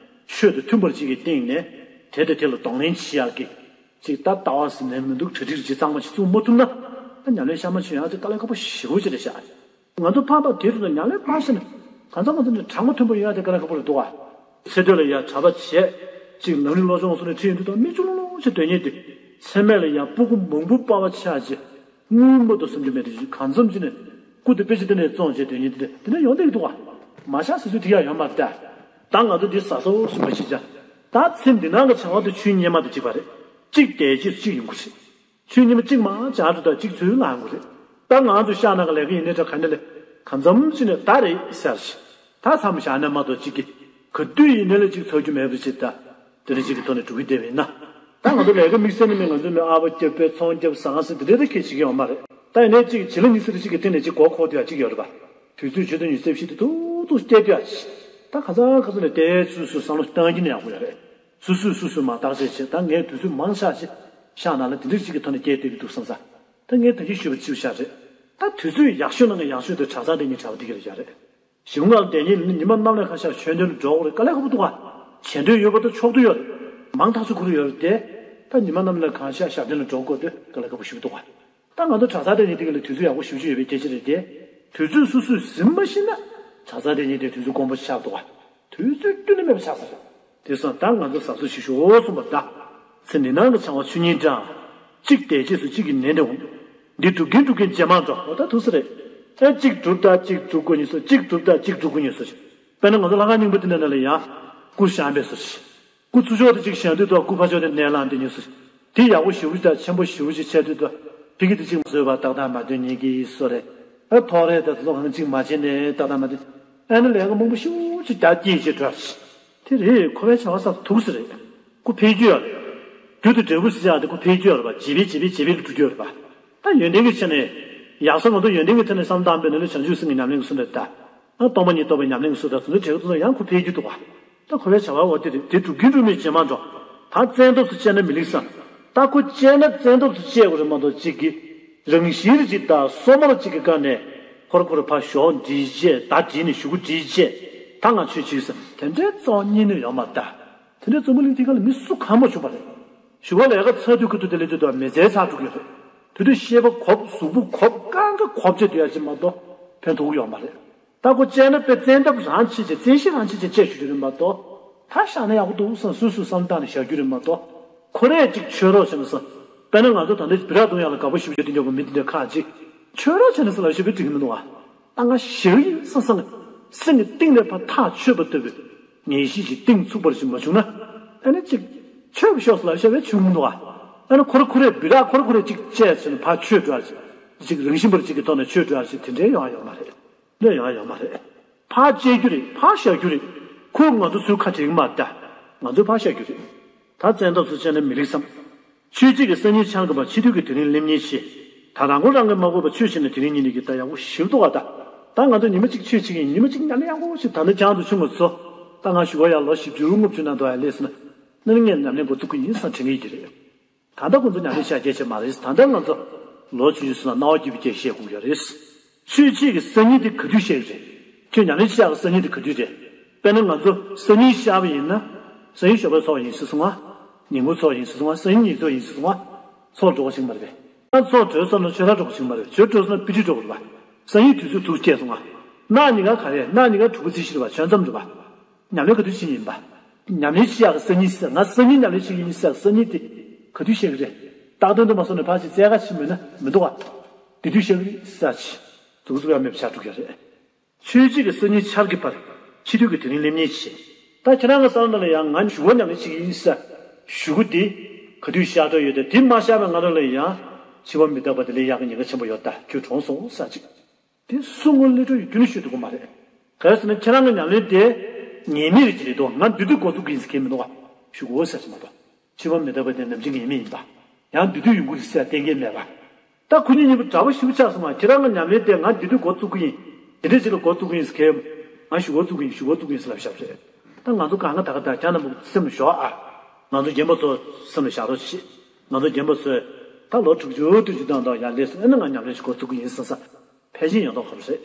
ཆོས་དང་མཐུན་པར་ཅིག་གི་སྟེང་ནས་དེ་དང་དེ་ལ་གདོང་ལེན་བྱེད་ཡག་གི་ཅིག་ད་ལྟ་བ་ཟེར་ནས་མི་འདུག་གྲ་སྒྲིག་ཅིག་གཙང་མ་ཅིག་བཙུགས་མ་ཐུབ་ན། ད་ཉམས་ལེན་ཤ་མ་ཆུ་ཡང་དེ་དཀའ་ལས་ཁག་པོ་ཞེ་པོ་ཅིག་རེད་ཤག་ང་ཚོ་ཕར་ཕར་དེ་ཚོ་ལ་ཉམས་ལེན་ཕར་ཕྱིན་ན། གང་ཚང་གང་ཚང་ནས་གྲངས་མ་མཐུན་པ་ཡོང་ཡ་དེ་དཀའ་ལས་ཁག་པོ་རེད་འདུག་ཨ། ཚེ་སྟོད་ལ་ཡ་གྲྭ་པ་བྱས། ཅིག་ལམ་རིམ་སློབ་སྦྱོང་སོགས་ནས་ཁྲིད་ཡོང་དུས་ད་མི་ཆུང་ལོང་ལོང་ཞིག་སྡོད་མཁན་དེ། ཚེ་སྨད་ལ་ཡ་སྤུ་གུ་མང་པོ་སྤར་བ་ཆགས་རྗེས། དངུལ་མ་གཏོགས་བསམ་རྒྱུ་མེད་དེ་གང་འཚམ་ཅིག་ནས་སྐུ་དེ་དཔེ་ཆ་དེ་ནས་བཙོང་བྱས་སྡོད་མཁན་དེ་དེ་ནས་ཡོང་བསྡད་ཀྱི་འདུག་ཨ། མ་ཤག་ཟེར་ཚུལ་དེ་ཡ་ཡོད་མ་རེད་ད། ད་ང་ཚོ་འདི་ཟ་སོགས་ཞིག་མ་ཤེས་ཅག་ད་ཚེ་འདི་ནང་གི་བྱ་བ་དེ་ཆོས་ཉིད་མ་དང་གཅིག་པ་རེད། གཅིག་བསྡད་རྗེས་སུ་གཅིག་ཡོང་གི་རེད། ཆོས་ཉིད་མ་གཅིག་མ་སྦྱར་དུ་དང་གཅིག་ཚུར་ལངས་དགོས་རེད། ད་ང་ཚོ་ཤག་ནང་གི་ལས་ཀ་ཡིན་ནའི་འདྲ་ག་ནས་ལས་གང་འཚམ་ཅིག་ནས་ད་རེད་ཟེར་ཞིག་ད་མཚམས་བཞག་ནས་མ་གཏོགས་གཅིག་གིས་ག་དུས་ཡིན་ནའི་ལས་གཅིག་ཚོར་རྒྱུ་མེད་པ་ཅིག་ད། དེ་འདྲ་གཅིག་གི་ཐོག་ནས་འགྲོ་གི་བསྡད་པ་ཡིན་ན། ད་ང་ཚོ་ལས་ཀ་དམིགས་བསལ་ནི་མིན། ང་ཚོ་མི་ཨ་ཕ་སྐྱབས་པའི་ཚོང་རྒྱབ་ཟ་ཁང་ཟིན་དེ་འདྲའི་ད་གལ་ཆེ་གི་ཡོད་མ་རེད། ད་ཡིན་ནའི་གཅིག་བྱི་ལ་ཉི་ཤུ་རྩ་གཅིག་གི་སྟེང་ནས་གཅིག་མགོ་འཁོར་དུ་ཡ་གཅིག་ཡོད་རེད་པ། དུས་ཚོད་ཆུ་ཚོད་ཉི་ཤུ་རྩ་བཞི་དེ་ཐུག་ཐུག་སྐྱེལ་དུ་ཡ་གཅིག་ད་ག་ཚང་ག་ཚོད་ནས་དེ་སོ་སོའི་བསམ་བློ་གཏང་གི་ནས་ཡག་པོ་ཡོད་རེད། སོ་སོས་སོ་སོས་མ་བརྟག་དཔྱད་བྱེད། ད་ངས་དུས་ཚོད་མང་ཆགས་ཤིག་ཤག་ནང་ལ་དེ་འདྲ་ཞིག་གི་ཐོག་ནས་སྐྱེལ་བསྡད་ཀྱི་འདུག་བསམ་ས། ད་ངས་ད་གིན་ཞུས་པ་ཅིག་བཞག་རེད། ད་དུས་ཚོད་ཡག་ཤོས་ནང་གི་ཡག་ཤོས་དེ་གྲྭ་ཚང་དེ་གཉིས་གྲྭ་པ་དེ་གི་རེད་བཞག་རེད། གཞུང་ལ་བསྡད་ཉིན་ཉི་མ་གནམ་ལས་གང་ཤར་ཆོས་འདོན་ལ་འགྲོ་དགོས་རེད། དཀའ་ལས་ཁག་པོ་འདུག་ག་བྱེད་འདོད་ཡོད་པ་དང་ཆོག་འདོད་ཡོད་རེད། མང་ཐག་ཆོད་ཁོ་རང་ཡོད་རེད་དེ། ད་ཉི་མ་གནམ་ལས་གང་ཤར་ཞབས་བརྟན་ལ་འགྲོ་དགོས་དེ་དཀའ་ལས་ཁག་པོ་ཞིག་འདུག་ག་ད་ང་ཚོ་གྲྭ་ཚང་དེ་གཉིས་དེ་གི་ལ་དུས་ཚོད་ཡག་པོ་ཞེ་པོ་ཅིག་ཡོད་པའི་སྐད་ཆ་རེད་དེ། དུས་ཚོད་སོ་སོས་ཟིན་མ་ཤེས་ན། གྲྭ་ཚང་དེ་གཉིས་དེ་དུས་ཚོད་དཀོན་པོ་ཆགས་འདུག་ག་དུས་ཚོད་ཁྱོན་ནས་མེད་པ་ཆགས་ས་རེད། དེ་སོང་ད་ང་ཚོ་གཟབ་གཟབ་ཞིག་ཞུའོ་གསུངས་པ་ད། ཚེ་འདི་ནང་གི་བྱ་བ་ཆོས་ཉིད་འདྲ། གཅིག་བསྡད་རྗེས་སུ་གཅིག་གིས་ནན་ཏན་འོང་། འདི་སྒྲུབ་ཀྱིན་སྒྲུབ་ཀྱིན་རྗེས་མ་འགྲོ། འོ་ད་ཐུགས་སུ་རེད། ཨེ་གཅིག་སྒྲུབ་ད་གཅིག་སྒྲུབ་དགོས་ཉེས་སོ། གཅིག་སྒྲུབ་ད་གཅིག་སྒྲུབ་དགོས་ཉེས་སོ། དཔེར་ན་ང་ཚོ་ལྷ་ཁང་རྙིང་པ་འདི་འདྲ་ནང་ལ་ཡང་སྐུ་བཞེངས་པའི་སོ། སྐུ་ཚུར་ཕྱོགས་དེ་གཅིག་བཞེངས་དུས་ཐོག་སྐུ་ཕར་ཕྱོགས་དེ་མནན་ལངས་དེ་ཉེས་སོ། དེ་ཡག་པོ་ཞེ་པོ་ཅིག་དང་ཆེན་པོ་ཞེ་པོ་ཅིག་བྱས་དུས་ཐོག་ཕ་གི་དེ་གཅིག་མ་བཟོས་པ་ཏག་ཏག་མ་འདོན་ཉེས་ཀྱི་སོ་རེད། ཨ་ཐོག་རེད་ད་དེ་ཚོ་གང་གཅིག་མ་བྱས་ནས་ཏག་ཏག་མ་འདོན། ཨ་ནི་ལས་ཀ་མང་པོ་ཞེ་པོ་ཅིག་རྒྱ་སྐྱེད་ཅིག་འགྲོ། དེ་རེད། ཁོ་པའི་བྱ་བ་ས་ཐུག་ས་རེད། ཁོ་འཕེལ་རྒྱུ་ཡོད་རེད། རྒྱུ་དང་འབྲས་བུ་ཟེར་ཡག་དེ་ཁོ་འཕེལ་རྒྱུ་ཡོད་རེད་པ། རྗེས་འཕེལ་རྗེས་འཕེལ་རྗེས་འཕེལ་ལ་འགྲོ་རྒྱུ་ཡོད་རེད་པ། ད་ཡོན་ཏན་གྱི་ཆ་ནས། ཡག་ས་ང་ཚོ་ཡོན་ཏན་གྱི་ཐད་ནས་བསམ་བཏང་པའི་ནང་ནས་བྱང་ཆུབ་སེམས་ཀྱི་ཉམས་ལེན་གྱི་སུ་འདྲ་ད། ཨ་སྟོང་པ་ཉིད་རྟོགས་པའི་ཉམས་ལེན་གྱི་སུ་འདྲ་དེ་ཚོ་གྲས་ཀ་དེ་ཚོ་ཡང་ཁོ་འཕེལ་རྒྱུ་འདུག་ག་ད་ཁོ་པའི་བྱ་བ་འོ་དེ་རེད། དེ་སྒྲུབ་ཀྱིན་སྒྲུབ་མིན་རྗེས་མ་འགྲོ། ད་བཙན་ཐབས་སུ་སྤྱད་ན་མི་ལེགས་བསམ། ད་ཁོ་སྤྱད་ན་བཙན་ཐབས་སུ་སྤྱད་དགོས་རེད་མ་གཏོགས་གཅིག་གིས། རང་བཞིན་རེ་གཅིག་དང་སོ་མ་རེ་གཅིག་གི་སྒང་ནས། ཁོ་ར་ཁོ་ར་ཕར་ཞོག་འདྲིས་བྱས་ད་འདྲིས་ནས་གཞུག་གུ་འདྲིས་བྱས། ད་ང་ཆོས་བྱེད་ཀྱི་ཟེར་དེ་འདྲའི་རྩ་བ་ཉིད་ནས་ཡོད་མ་རེད་ད། དེ་འདྲའི་རྩོམ་པ་གླིང་དེ་ག་ལ་མི་སུ་གང་མ་བྱུང་བ་རེད། ཞུ་བ་ལས་ཀ་ཚར་དུས་ཁ་ཐུག་དེ་ལས་དུས་དུ་མི་ཚེ་ཚར་འགྲོ་གི་རེད། དེ་དུས་ཤེས་པ་གོབ་གཟུགས་པོ་གོབ་རྐང་ཁ་གོབ་བྱས་སྡོད་ཡ་ཅིག་མ་གཏོགས། ཕན་ཐོགས་ཡོད་མ་རེད། ད་ཁོ་བཙལ་ན་དཔེ་བཙན་ཐབས་རང་བྱེད་ཅིག་བཙན་ཤེད་རང་བྱེད་ཅིག་བཅས་ཞུ་རྒྱུ་རེད་མ་གཏོགས། ད་བཞག་ན་ཡག་པོ་འདུག་བསམ་སོ་སོས་བསམ་བཏང་ནས་བཞག་རྒྱུ་རེད་མ་གཏོགས། ཁོ་རས་ཅིག་ཆོད་རོགས་བྱས་ན་བསམ། དཔེར་ན་ང་ཚོ་ད་ལྟ་སྦི་རག་བཏུང་ཡག་ལ་དགའ་པོ་ཞེ་པོ་ཅིག་ཡོད་དེ་འདྲ་བོ་མི་དེ་འདྲ་ཁག་ཅིག་ཆོད་རོགས་བྱས་ན་ཟེར་ལབ་ཞེ་པོ་འགྲིག་གི་མི་འདུག་ཨ། ད་ང་ཞེ་པོ་ཡིན་བསམ་བསམ་ནས་སེམས་ཀྱི་གཏིང་ནས་ཕར་ཐག་ཆོད་པ་ལྟ་བུའི་ངེས་ཤེས་ཀྱི་གཏིང་ཚུགས་པར་ཞིག་མ་བྱུང་ན། ཨ་ནི་ཅིག་ཆོད་པ་ཤོག་ཟེར་ལབ་ཞེ་པོ་བྱུང་མི་འདུག་ཨ། ཨ་ནི་ཁོ་ར་ཁོ་རས་སྦི་རག་ཁོ་ར་ཁོ་རས་ཅིག་བཅད་བྱས་ནས་ཕར་ཆོད་འགྲོ་ཡག་ཅིག་ཅིག་རང་བཞིན་པར་ཅིག་གི་ཐོག་ནས་ཆོད་འགྲོ་ཡག་ཅིག་དེ་འདྲའི་ཡོང་ཡག་ཡོད་མ་རེད། ལོས་ཡོང་ཡག་ཡོད་མ་རེད། ཕར་བཅད་རྒྱུ་རེད། ཕར་བཞག་རྒྱུ་རེད། ཁོ་ང་ཚོ་ཚོའི་ཁ་བྲལ་གི་མ་རེད་ད། ང་ཚོས་ཕར་བཞག་རྒྱུ་རེད། ད་བཙན་ཐབས་སུ་བྱས་ན་མི་ལེགས་སམ། ཆོས་བྱེད་ཀྱི་སང་ཉིན་འཆར་དགོས་པ། འཆི་དུས་ཀྱི་དེ་རིང་སླེབས་ཉེན་ཆེ། ད་རང་མགོ་རང་གིས་མ་སྒུར་བར་ཆོས་བྱས་ན་དེ་རིང་ཉིན་ནས་ཀྱི་ད་ཡག་པོ་ཞེ་པོ་འདུག་ག་ད། ད་ང་ཚོ་ཉི་མ་གཅིག་ཆོས་བྱེད་ཀྱི་ཡིན། ཉི་མ་གཅིག་ཉམས་ལེན་ཡག་པོ་ཞིག་ད་ནི་བྱང་དུ་ཆུང་ངུ་ཚོ། ད་ང་ཞུ་བ་ཡག་ལོ་བཞི་བཅུ་ལྔ་བཅུ་ནང་དུ་ཡར་སླེབས་སོང་ན། ནི་ངས་ཉམས་ལེན་འགོ་བཙུགས་ཀྱི་ཡིན་བསམ་དྲན་གྱི་ཡོད་ཀྱི་རེད། ད་ལྟ་ཁོང་ཚོ་ཉམས་ལེན་བྱ་རྒྱུ་ཅིག་མ་རེད། ད་ལྟ་ང་ཚོ་ལོ་ཆུང་ཆུང་ཚོ་ལ་སྣང་བ་སྐྱིད་པོ་སྐྱེ་བཤད་དགོས་ཀྱི་རེད། ཆོས་བྱེད་ཀྱི་སང་ཉིན་དེ་ག་དུས་བཤད་ཀྱི་རེད། ཁྱོད་ཉམས་ལེན་བྱེད་ཡག་གི་སང་ཉིན་དེ་ག་དུས་རེད། དཔེར་ན་ང་ཚོ་སང་ཉིན་ཤར་བ་ཡིན་ན། སང་ཉིན་ཞོགས་པའི་ཚོགས་ཡིན་སྲིད་སོང་ང་། ཉིན་གུང་ཚོགས་ཡིན་སྲིད་སོང་ང་། སང་ཉིན་ཉིན་ཚོགས་ཡིན་སྲིད་སོང་ང་། ཚོགས་འགྲོ་གི་ཡིན་པ་རེད་པས། ད་ཚོགས་གྲོལ་སོང་ན་ཆོས་ར་འགྲོ་གི་ཡིན་པ་རེད། ཆོས་གྲོལ་སོང་ན་དཔེ་ཁྲིད་འགྲོ་གི་རེད་པ། སང་ཉིན་དུས་ཚོད་དྲུག་བསྐྱལ་སོང་ང་། གནངས་ཉིན་ག་ག་རེ། གནངས་ཉིན་ག་དྲུག་པ་རྩིས་བཞི་རེད་པ། ཆོས་མཚམས་རེད་པ། ཉམས་ལེན་ག་དུས་བྱེད་ཀྱི་ཡིན་པ། ཉམས་ལེན་བྱེད་ཡག་གི་སང་ཉིན་ཟེར། ང་སང་ཉིན་ཉམས་ལེན་བྱེད་ཀྱི་ཡིན་ཟེར་སང་ཉིན་དེ་ག་དུས་བཤད་ཀྱི་རེད། རྟག་དོན་དུ་མ་སོང་ནས་ཕར་ཞིག་བཙལ་ག་ཕྱིན་མེད་ན་མི་འདུག་ག་དེ་དུས་བཤད་ཀྱི་རེད་ཟེར་ཅིག་འདུག་འཛུགས་ཡག་མེད་པ་ཆགས་འགྲོ་གི་རེད། ཆོས་བྱེད་ཀྱི་སང་ཉིན་འཆར་གྱི་བར། འཆི་དུས་ཀྱི་དེ་རིང་སླེབས་ཉེན་ཆེ། ད་ཁྱེད་རང་གི་བསམ་བློ་ནང་ལ་ཡང་ང་ཞུ་བ་ཉམས་ལེན་བྱེད་ཀྱི་ཡིན་ཟེར། ཞུ་གུ་དེ་ག་དུས་ཤར་འགྲོ་ཡོད་དེ། དེ་མ་ཤར་བའི་སྔ་རོལ་ལ་ཡང་འཆི་བ་མི་རྟག་པ་དེ་ལས་ཡག་གི་ཉེན་ཁ་ཆེན་པོ་ཡོད། ད་ཁྱོད་གྲོངས་སོང་ཟེར་ཅིག་དེ་སུ་ངོ་ལས་འཕྲོ་ཡོད་རྒྱུ་ནི་ཤོད་ཐུབ་ཀྱི་མ་རེད། ག་རེ་ཟེར་ན་ཁྱེད་རང་གི་ཉམས་ལེན་དེ་ངེས་མེད་རེད་ཅེས་རེད་དོ། ང་འདི་དུས་འགོ་བཙུགས་ཀྱི་ཡིན་ཟེར་མཁན་མི་འདུག་ག་ཞུ་དགོས་ཟེར་གྱི་མ་གཏོགས། འཆི་བ་མི་རྟག་པ་དེ་ནམ་འཆི་ངེས་མེད་ཡིན་པ། ཡང་འདི་དུས་ཡོང་གི་རེད་ཟེར་གཏན་འཁེལ་མེད་པ། ད་ཁོ་གཉིས་གཉིས་པོ་འདྲ་པོ་ཞེ་པོ་ཆགས་སོང་ང་། ཁྱེད་རང་གི་ཉམས་ལེན་དེ་ང་འདི་དུས་འགོ་བཙུགས་ཀྱི་ཡིན། དེ་འདྲ་ཅིག་ལ་འགོ་བཙུགས་ཀྱི་ཡིན་ཟེར་གྱི། ང་ཞུ་འགོ་བཙུགས་ཀྱི་ཡིན། ཞུ་འགོ་བཙུགས་ཀྱི་ཡིན་ཟེར་ལབ་ཤག་རེད། ད་ང་ཚོ་གང་ག་ད་ག་ད་ཁྱེད་རྣམ་པ་སེམས་ལ་ཞོག་ཨ། ང་ཚོ་རྒན་པ་ཚོ་སེམས་ལ་བཞག་རོགས་བྱེད། ང་ཚོ་རྒན་པ་ཚོས་ད་ལོ་དྲུག་ཅུ་བདུན་ཅུ་ནང་དུ་ཡར་སླེབས་སོང་ཨ་ནི་ང་ཉམས་ལེན་ཞིག་འགོ་བཙུགས་ཀྱི་ཡིན་བསམ་ས། ཕལ་ཆེར་ཡོང་མདོག་ཁ་པོ་རེད།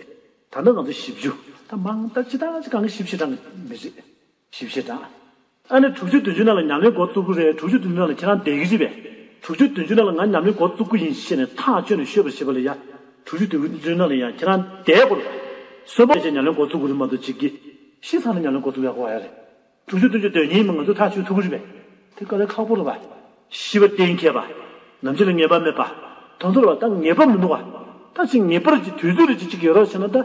ད་ལྟ་ང་ཚོ་བཞི་བཅུ། ད་མང་ད་སྤྱིར་བཏང་ཅིག་གང་གི་བཞི་བཅུ་གྲངས་མི་རེད། བཞི་བཅུ་གྲངས། ཨ་ནི་དྲུག་ཅུ་བདུན་ཅུ་ནང་ལ་ཉམས་ལེན་འགོ་བཙུགས་ཀྱི་རེད། དྲུག་ཅུ་བདུན་ཅུ་ནང་ལ་ཁྱེད་རང་བསྡད་ཀྱི་རེད་པས། དྲུག་ཅུ་བདུན་ཅུ་ནང་ལ་ང་ཉམས་ལེན་འགོ་བཙུགས་ཀྱི་ཡིན་ཞེས་ནས་ཐག་ཆོད་ནས་ཤོད་པ་བྱེད་པ་ལ་ཡ། དྲུག་ཅུ་བདུན་ཅུ་ནང་ལ་ཡ་ཁྱེད་རང་བསྡད་དགོས་རེད་པ། གསོན་པོ་བྱས་ཉམས་ལེན་འགོ་བཙུགས་དགོས་རེད་མ་གཏོགས་ཅིག་གིས། ཤི་ཚར་ན་ཉམས་ལེན་འགོ་བཙུགས་ཡག་གོ་ཡ་རེད། དྲུག་ཅུ་བདུན་ཅུ་དོན་གཉིས་མ་ང་ཚོས་ཐག་གཅོད་ཐུབ་ཀྱི་རེད་པས། དེ་དཀའ་ལས་ཁག་པོ་རེད་པ། ཤི་བ་གཏན་འཁེལ་བ། ནམ་འཆི་ལ་ངེས་པ་མེད་པ། དོན་ཚོར་བ་ད་ངེས་པ་མི་འདུག་བ། ད་ཅིག་ངེས་པར་གྱི་དུས་ཚོད་རེ་ཅིག་ཅིག་ཡོད་རོགས་བྱས་ན་ད།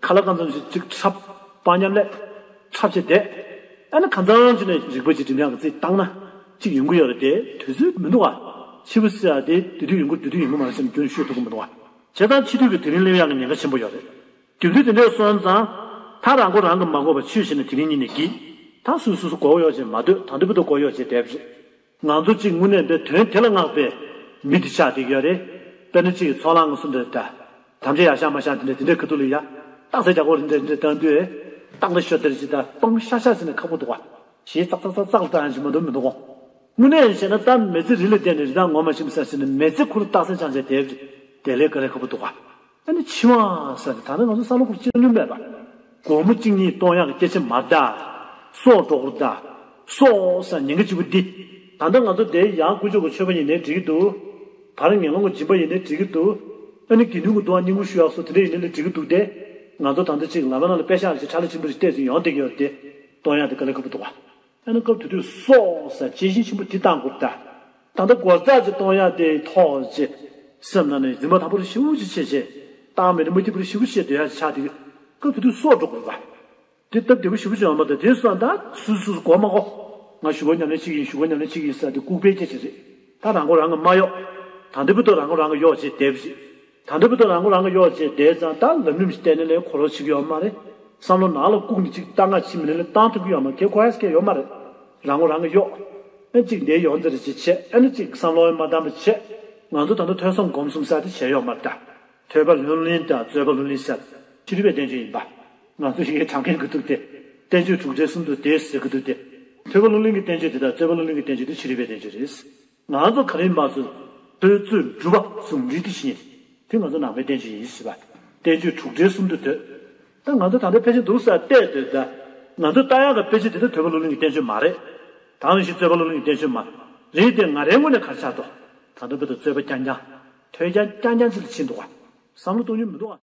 ཁ་ལག་གང་ཙམ་ཞིག་ཅིག་འཁྲབ། སྤང་ཉམས་ལས། འཁྲབ་བྱས་བསྡད། ཨ་ནི་གང་ཙམ་ཅིག་ནས་རིག་པ་ཅིག་འགྲིམ་ཡག་གི་རྩིས་བཏང་ན། ཅིག་ཡོང་གི་ཡོད་རེད་དེ། དུས་ཚོད་མི་འདུག་བ། འཆི་བ་ཟེར་ཡག་དེ་དེ་དུས་ཡོང་གི་དེ་དུས་ཡོང་གི་མ་རེད་ཟེར་ནས་རྒྱུན་ཤོད་ཐུབ་ཀྱི་མི་འདུག་བ། བྱས་ཙང་འཆི་དུས་ཀྱི་དེ་རིང་སླེབས་ཡག་གི་ཉེན་ཁ་ཆེན་པོ་ཡོད་རེད། དུས་ཚོད་དེ་འདྲས་སོང་ཙང་། ད་རང་མགོ་རང་གིས་མ་སྒུར་བར་ཆོས་བྱས་ན་དེ་རིང་ཉིན་ནས་འགྱིག་ད་སུས་སུས་སུ་མགོ་བོ་གཡོག་བྱས་མ་སྡོད། ད་འདི་བུ་དུ་མགོ་གཡོག་བྱས་བསྡད་པ་རེད། ང་ཚོ་གཅིག་དངོས་གནས་འདི་དོན་དེ་ལ་བསྔགས་པའི་མི་འདི་ཆགས་བསྡད་ཀྱི་ཡོད་རེད། དཔེར་ན་གཅིག་གི་ཚོགས་ལངས་སུ་འདི་ལྟ། དམ་བཅའ་ཡར་བཞག་མར་བཞག་དེ་འདྲ་དེ་འདྲའི་ཁ་ཐུག་ལ་ཡ། རྟགས་གསལ་རྒྱག་གོ་རེ་འདྲ་འདྲ་བཏང་དུས། རྟགས་འདི་ཤོ་དེར་ཅིག་ད་སྟོང་ཤ་ཤ་ཅིག་ནས་ཁག་པོ་འདུག་བ། ཞེས་ཙག་ཙག་ཙག་ཙག་ལ་བཏང་ཡང་ཅིག་མ་འདུག་མི་འདུག་གོ། དངོས་གནས་བྱས་ན་ད་མི་ཚེ་རི་ལ་བསྡད་ནས་རི་དྭགས་ངོ་མ་ཤེས་ས་ཟེར་ནས་མི་ཚེ་ཁུར་རྟགས་གསལ་རྐྱང་བྱས་བསྡད་པ་རེད། དེ་ལས་དཀའ་ལས་ཁག་པོ་འདུག་བ། ཨ་ནི་འཆི་བ་ཟེར་ནས་ད་ནི་ང་ཚོ་བསམ་བློ་ཁུར་ཅི་ནུས་མེད་པ། སྒོར་མོ་གཅིག་གཉིས་གཏོང་ཡག་གི་སྐད་ཆ་མ་རེད་ད། སྲོག་འགྲོ་གི་རེད་ད། སྲོག་ཟེར་ཉེན་ཁ་ཆེ་པོ་འདི། ད་ལྟ་ང་ཚོ་དེ་ཡང་དཀོན་མཆོག་གི་མཆོད་པ་ཡིན་ནའི་འགྲིག་གི་འདུག་བར་ངན་སློང་གི་སྦྱིན་པ་ཡིན་ནའི་འགྲིག་གི་འདུག་ཨ་ནི་དགེ་འདུན་གྱི་འདུ་བ་བསྙེན་བཀུར་ཞུ་ཡག་སོགས་དེ་འདྲ་ཡིན་ནའི་འགྲིག་གི་འདུག་སྟེ། ང་ཚོ་ད་ལྟ་ཅིག་ལམ་ཁ་ནང་ལ་པེ་ཤག་ཅིག་ཁྲ་ལ་ཆེན་པོ་ཞིག་བལྟས་ཚེ་ཡོང་བསྡད་ཀྱི་ཡོད་རེད་དེ། གཏོང་ཡག་དེ་དཀའ་ལས་ཁག་པོ་འདུག་བ། ཨ་ནི་སྐབས་དེ་དུས་སྲོག་ཟེར་གཅེས་ཤིང་ཆེན་པོ་འདི་བཏང་དགོས་རེད་ད། ད་ལྟ་སྒོར་རྩ་ཅིག་གཏོང་ཡག་དེ་ཐོག་ཅིག་སེམས་ནང་ནས་འཛིན་པ་དམ་པོ་རེ་ཞེ་པོ་ཅིག་བྱས་བྱས། བཏང་མེད་ན་མ་སྐྱིད་པོ་རེ་ཞེ་པོ་བྱས་སྡོད་ཡག་ཅིག་ཆགས་དེ། སྐབས་དེ་དུས་སྲོག་འགྲོ་དགོས་རེད་པ། དེ་སྟབས་བདེ་པོ་ཞེ་པོ་ཅིག་ཡོང་མ་གཏོགས་དེ་སོང་ད་སུ་སུ་སུ་མགོ་མ་སྒུར། ང་ཞུ་བ་ཉམས་ལེན་བྱེད་ཀྱི་ཡིན། ཞུ་བ་ཉམས་ལེན་བྱེད་ཀྱི་ཡིན་ཟེར་དེ་ལྐུགས་པའི་སྐད་ཆ་རེད། ད་རང་མགོ་རང་གིས་མ་གཡོག་ད་འདི་བུ་དུ་རང་མགོ་རང་གིས་གཡོག་བྱས་བསྡད་པ་ཞིག་ད་འདི་བུ་དུ་རང་མགོ་རང་གིས་གཡོག་བྱས་བསྡད་ཙང་ད་ལམ་རིམ་ཞིག་བསྟན་ནས་ལས་ཁོ་རང་བྱེད་ཀྱི་ཡོད་མ་རེད། བསམ་བློ་ནང་ལ་བཀུག་ནས་ཅིག་བཏང་ང་ཕྱི་མི་ལ་ལས་བཏང་ཐུབ་ཀྱི་ཡོད་མ་རེད། ཁྱེད་ཁོ་ཡ་སྐད་ཡོད་མ་རེད། རང་མགོ་རང་གིས་གཡོག་ཨ་ནི་ཅིག་འདིར་ཡོང་ཙེ་རེ་ཅིག་བྱས། ཨ་ནི་ཅིག་བསམ་བློ་མ་བཏང་བ་བྱས། ང་ཚོ་ད་ལྟ་ཐོས་བསམ་སྒོམ་གསུམ་ཟེར་དེ་བྱས་ཡོད་མ་རེད་ད། ཐོས་པ་ལྷུར་ལེན་དང་རྩོད་པ་ལྷུར་ལེན་ཟེར། ཕྱི་རོལ་པའི་བསྟན་བཅོས་ཡིན་པ། ང་ཚོ་ཡི་གེ་དྲང་མཁན་གྱི་འདུག་སྟེ། བསྟན་བཅོས་དྲུག་སྒྲིལ་གསུམ་དུ་དེ་ཟེར་གྱི་འདུག་སྟེ། ཐོས་པ་ལྷུར་ལེན་གྱི་བསྟན་བཅོས་དེ་དང་རྩོད་པ་ལྷུར་ལེན་གྱི་བསྟན་བཅོས་དེ་ཕྱི་རོལ་པའི་བསྟན་བཅོས་རེད། ང་ཚོ་ག་རེ་ཡིན་པ་ཚོ། ཐོས་རྩོད་སྒྲུབ་པ་གསུམ་སྒྲིལ་དེ་བཞིན། དེ་ང་ཚོ་ནང་པའི་བསྟན་བཅོས་ཡིན་ཟེར་བ། བསྟན་བཅོས་དྲུག་སྒྲིལ་གསུམ་དུ་འདོད། ད་ང་ཚོ་ད་ལྟ་ཕལ་ཆེར་འདུག་ས་བལྟས་འདོད་ད། ང་ཚོ་ལྟ་ཡག་གི་དཔེ་ཆ་དེ་ད་ཐོས་པ་ལྷུར་ལེན་གྱི་བསྟན་བཅོས་མ་རེད། ད་ག་ནང་བཞིན་རྩོད་པ་ལྷུར་ལེན་གྱི་བསྟན་བཅོས་མ་རེད་དེ། ང་རའི་ངོས་ནས་ག་རེ་ཆགས་འདུག་ད་ལྟ་བར་དུ་རྩོད་པ་རྐྱང་རྐྱང་། ཐོས་རྐྱང་རྐྱང་རྐྱང་ཅིག་ལ་ཕྱིན་འདུག་ག་བསམ་བློ་གཏོང་རྒྱུ་མི་འདུག་ག